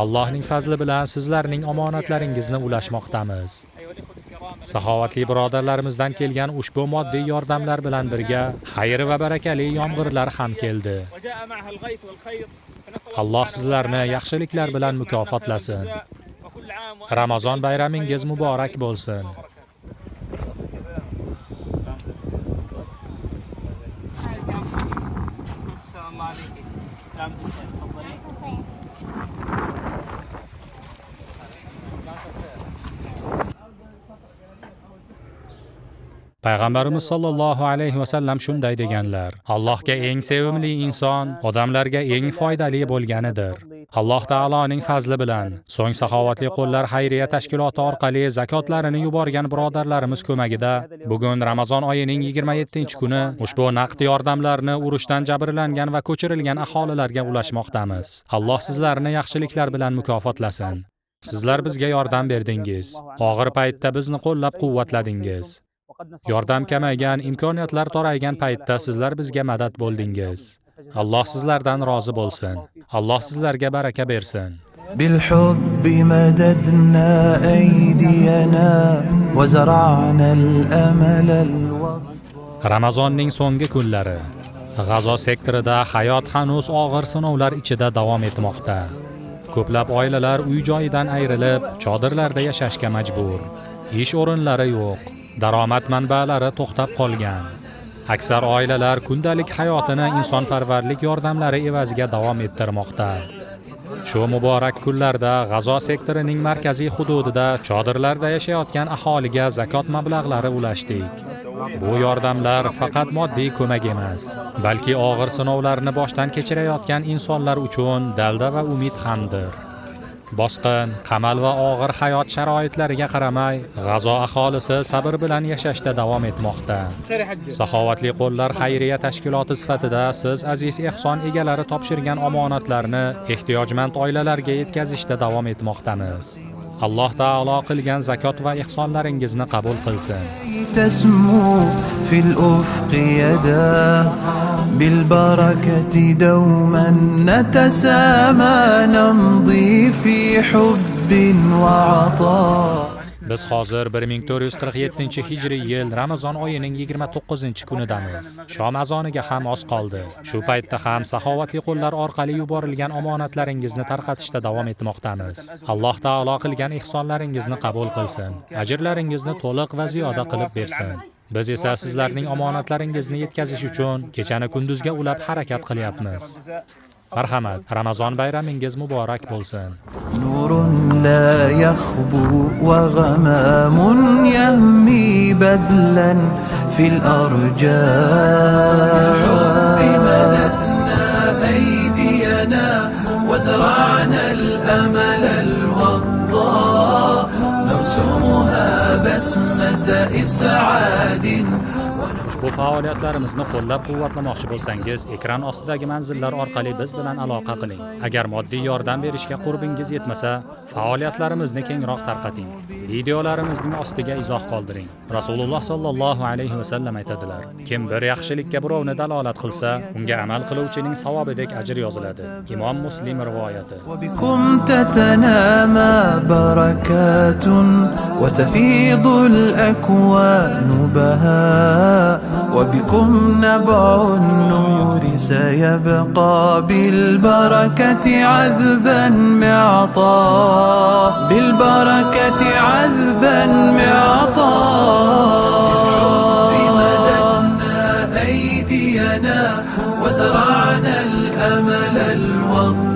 Allohning fazli bilan sizlarning omonatlaringizni ulashmoqdamiz. Saxovatli birodarlarimizdan kelgan ushbu moddiy yordamlar bilan birga xayr va barakali yomg'irlar ham keldi. Alloh sizlarni yaxshiliklar bilan mukofotlasin. Ramazon bayramingiz muborak bo'lsin. Payg'ambarimiz sollallohu alayhi vasallam shunday deganlar: Allohga eng sevimli inson odamlarga eng foydali bo'lganidir. Alloh taoloning fazli bilan so'ng saxovatli qo'llar xayriya tashkiloti orqali zakotlarini yuborgan birodarlarimiz ko'magida bugun Ramazon oyining 27-kuni ushbu naqd yordamlarni urushdan jabrlangan va ko'chirilgan aholilarga ulashmoqdamiz. Alloh sizlarni yaxshiliklar bilan mukofotlasin. Sizlar bizga yordam berdingiz. Og'ir paytda bizni qo'llab-quvvatladingiz. Yordam kamaygan, imkoniyatlar toraygan paytda sizlar bizga madad bo'ldingiz. Alloh sizlardan rozi bo'lsin. Alloh sizlarga baraka bersin. بالحب مددنا أيدينا وزرعنا الأمل الوطن. Ramazonning so'nggi kunlari. G'azo sektorida hayot hanuz og'ir sinovlar ichida davom etmoqda. Ko'plab oilalar uy-joyidan ayrilib, chodirlarda yashashga majbur. Ish o'rinlari yo'q. Daromad manbalari to'xtab qolgan. Aksar oilalar kundalik hayotini insonparvarlik yordamlari evaziga davom ettirmoqda. Shu muborak kunlarda G'azo sektorining markaziy hududida chodirlarda yashayotgan aholiga zakot mablag'lari ulashdik. Bu yordamlar faqat moddiy ko'mak emas, balki og'ir sinovlarni boshdan kechirayotgan insonlar uchun dalda va umid hamdir. Bosqin, qamal va og'ir hayot sharoitlariga qaramay, G'azo aholisi sabr bilan yashashda davom etmoqda. Saxovatli qo'llar xayriya tashkiloti sifatida siz aziz ehson egalari topshirgan omonatlarni ehtiyojmand oilalarga yetkazishda davom etmoqdamiz. Alloh taolo qilgan zakot va ehsonlaringizni qabul qilsin. تسمو في الأفق يدا بالبركة دوما نتسامى نمضي في حب وعطاء. Biz hozir 1447-hijriy yil Ramazon oyining 29-kunidamiz. Shom azoniga ham oz qoldi. Shu paytda ham saxovatli qo'llar orqali yuborilgan omonatlaringizni tarqatishda davom etmoqdamiz. Alloh taolo qilgan ihsonlaringizni qabul qilsin. Ajrlaringizni to'liq va ziyoda qilib bersin. Biz esa sizlarning omonatlaringizni yetkazish uchun kechani kunduzga ulab harakat qilyapmiz. Marhamat, Ramazon bayramingiz muborak bo'lsin. نور لا يخبو وغمام يهمي بذلا في الأرجاء. مددنا أيدينا وزرعنا الأمل الوضاء نرسمها بسمة إسعاد. Ushbu faoliyatlarimizni qo'llab-quvvatlamoqchi bo'lsangiz, ekran ostidagi manzillar orqali biz bilan aloqa qiling. Agar moddiy yordam berishga qurbingiz yetmasa, faoliyatlarimizni kengroq tarqating. Videolarimizning ostiga izoh qoldiring. Rasululloh sallallohu alayhi va sallam aytadilar: Kim bir yaxshilikka birovni dalolat qilsa, unga amal qiluvchining savobidek ajr yoziladi. Imom Muslim rivoyati. وبكم تتنامى بركات وتفيض الأكوان بهاء وبكم نبع النور سيبقى بالبركة عذبا معطاء بالبركة عذبا معطاء. مددنا أيدينا وزرعنا الأمل الوطن.